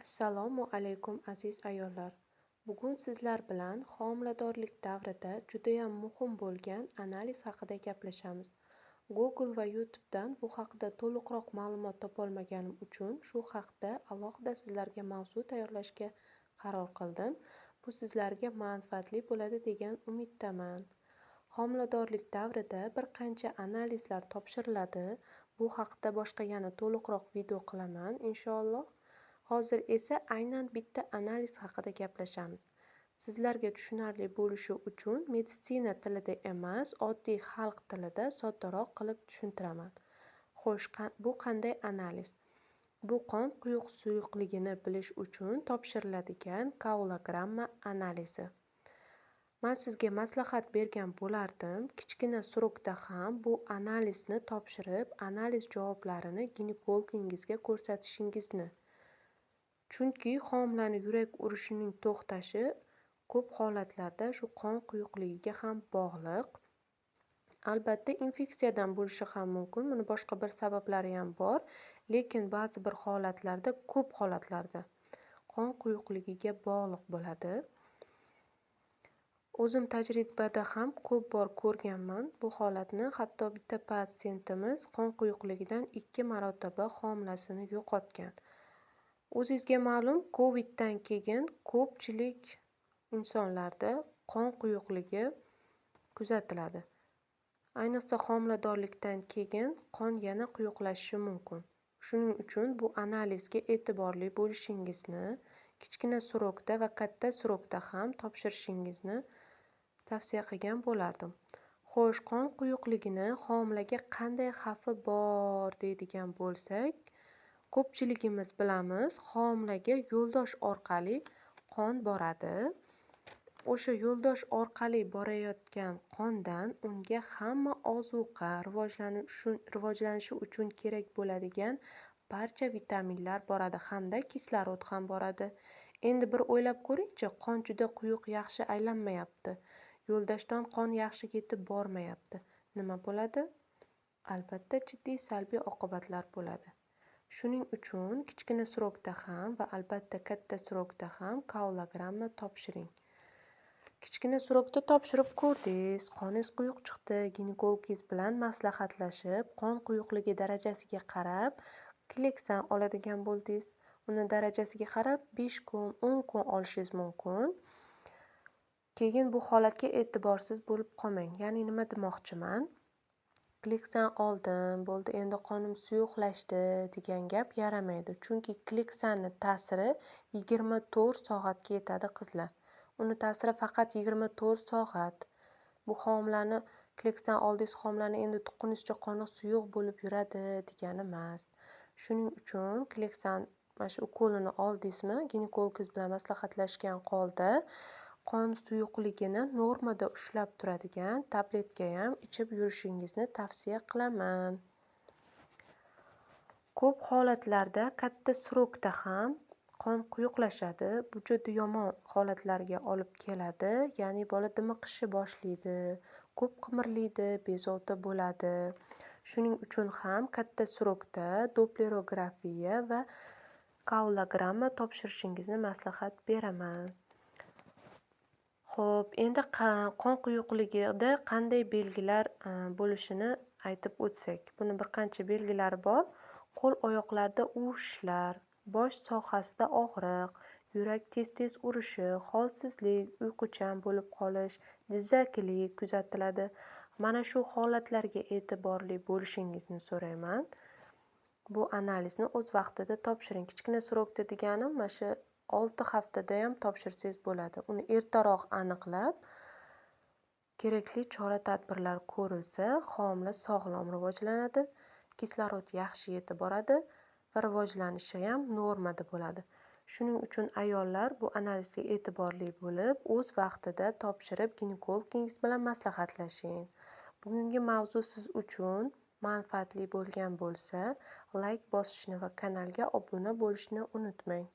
Assalomu alaykum, aziz ayollar. Bugun sizlar bilan homiladorlik davrida judayam muhim bo'lgan analiz haqida gaplashamiz. Google va YouTube'dan bu haqida to'liqroq ma'lumot topolmaganim uchun shu haqda alohida sizlarga mavzu tayyorlashga qaror qildim. Bu sizlarga manfaatli bo'ladi degan umiddaman. Homiladorlik davrida bir qancha analizlar topshiriladi. Bu haqda boshqa yana to'liqroq video qilaman inshaalloh. Hozir esa aynan bitta analiz haqida gaplashamiz. Sizlarga tushunarli bo'lishi uchun meditsina tilida emas, oddiy xalq tilida soddaroq qilib tushuntiraman. Xo'sh, bu qanday analiz? Bu qon quyuq suyuqligini bilish uchun topshiriladigan koagulogramma analizi. Man sizga maslahat bergan bo'lardim, kichkina срок da ham bu analizni topshirib, analiz javoblarini ginekologingizga ko'rsatishingizni. Chunki homilani yurak urishining to'xtashi ko'p holatlarda shu qon quyuqligiga ham bog'liq. Albatta, infeksiyadan bo'lishi ham mumkin, buni boshqa bir sabablari ham bor, lekin ba'zi bir holatlarda, ko'p holatlarda qon quyuqligiga bog'liq bo'ladi. O'zim tajribada ham ko'p bor ko'rganman bu holatni. Hatto bitta patsientimiz qon quyuqligidan 2 marotaba homilasini yo'qotgan. O'zingizga ma'lum, Coviddan keyin ko'pchilik insonlarda qon quyuqligi kuzatiladi. Ayniqsa homiladorlikdan keyin qon yana quyuqlashishi mumkin. Shuning uchun bu analizga e'tiborli bo'lishingizni, kichkina срок da va katta срок da ham topshirishingizni tavsiya qilgan bo'lardim. Xo'sh, qon quyuqligini homilaga qanday xavfi bor deydigan bo'lsak, ko'pchiligimiz bilamiz, homilaga yo'ldosh orqali qon boradi. O'sha yo'ldosh orqali borayotgan qondan unga hamma ozuqa, rivojlanishi uchun kerak bo'ladigan barcha vitaminlar boradi hamda kislorod ham boradi. Endi bir o'ylab ko'ringchi, qon juda quyuq, yaxshi aylanmayapti. Yo'ldoshdan qon yaxshi yetib bormayapti. Nima bo'ladi? Albatta jiddiy salbiy oqibatlar bo'ladi. Shuning uchun kichkina срок da ham va albatta katta срок da ham koagulogramma topshiring. Kichkina срок da topshirib ko'rdingiz, qoningiz quyuq chiqdi, ginekologingiz bilan maslahatlashib, qon quyuqligi darajasiga qarab Kleksan oladigan bo'ldingiz. Uni darajasiga qarab 5 kun, 10 kun olishingiz mumkin. Keyin bu holatga e'tiborsiz bo'lib qolmang. Ya'ni nima demoqchiman? Kleksan oldim, bo'ldi, endi qonim suyuqlashdi degan gap yaramaydi. Chunki Kleksanning ta'siri 24 soatga yetadi qizlar. Uni ta'siri faqat 24 soat. Bu homilani Kleksan oldingiz, homilani endi tuqquningizcha qoni suyuq bo'lib yuradi degani emas. Shuning uchun Kleksan mana shu ukolini oldingizmi, ginekologingiz bilan maslahatlashgan holda qon suyuqligini normada ushlab turadigan tabletka ham ichib yurishingizni tavsiya qilaman. Ko'p holatlarda katta срок da ham qon quyuqlashadi. Bu juda yomon holatlarga olib keladi. Ya'ni bola dimiqishni boshlaydi, ko'p qimirlaydi, bezovta bo'ladi. Shuning uchun ham katta срок da dopplerografiya va koagulogramma topshirishingizni maslahat beraman. Xo'p, endi qon quyuqligida qanday belgilar bo'lishini aytib o'tsak. Buni bir qancha belgilari bor. Qo'l oyoqlarda uvishlar, bosh sohasida og'riq, yurak tez-tez urishi, holsizlik, uyquchan bo'lib qolish, jizzakilik kuzatiladi. Mana shu holatlarga e'tiborli bo'lishingizni so'rayman. Bu analizni o'z vaqtida topshiring. Kichkina срок da deganim mana shu 6 haftada ham topshirsangiz bo'ladi. Uni ertaroq aniqlab, kerakli chora-tadbirlar ko'rilsa, homila sog'lom rivojlanadi, kislorod yaxshi yetib boradi va rivojlanishi ham normada bo'ladi. Shuning uchun ayollar bu analizga e'tiborli bo'lib, o'z vaqtida topshirib, ginekologingiz bilan maslahatlashing. Bugungi mavzu siz uchun manfaatli bo'lgan bo'lsa, layk bosishni va kanalga obuna bo'lishni unutmang.